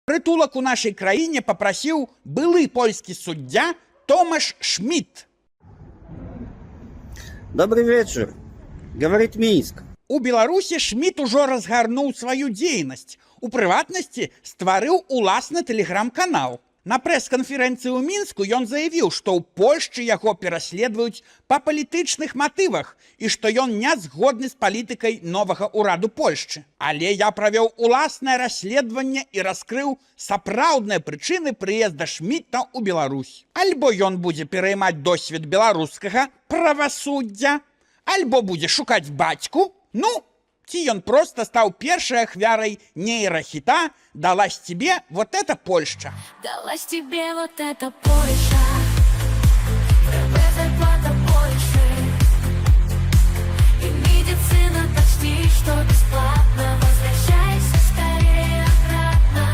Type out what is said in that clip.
Прытулак у нашай краіне папрасіў былы польскі суддзя Томаш Шмидт. Добрый вечер. Говорит Минск. У Беларусі Шмидт ужо разгарнуў сваю дзейнасць. У прыватнасці, стварыў уласны тэлеграм-канал. На прэс-канферэнцыі ў Мінску ён заявіў, што ў Польшчы яго пераследуюць па палітычных матывах і што ён не згодны з палітыкай новага ўраду Польшчы. Але я правёў уласнае расследаванне і раскрыў сапраўдныя прычыны прыезда Шмідта ў Беларусь. Альбо ён будзе пераймаць досвед беларускага правасуддзя, альбо будзе шукаць бацьку, ну, ці ён проста стаў першай ахвярай нейрахіта «Далась тебе вот эта Польша». Далась тебе вот эта Польша.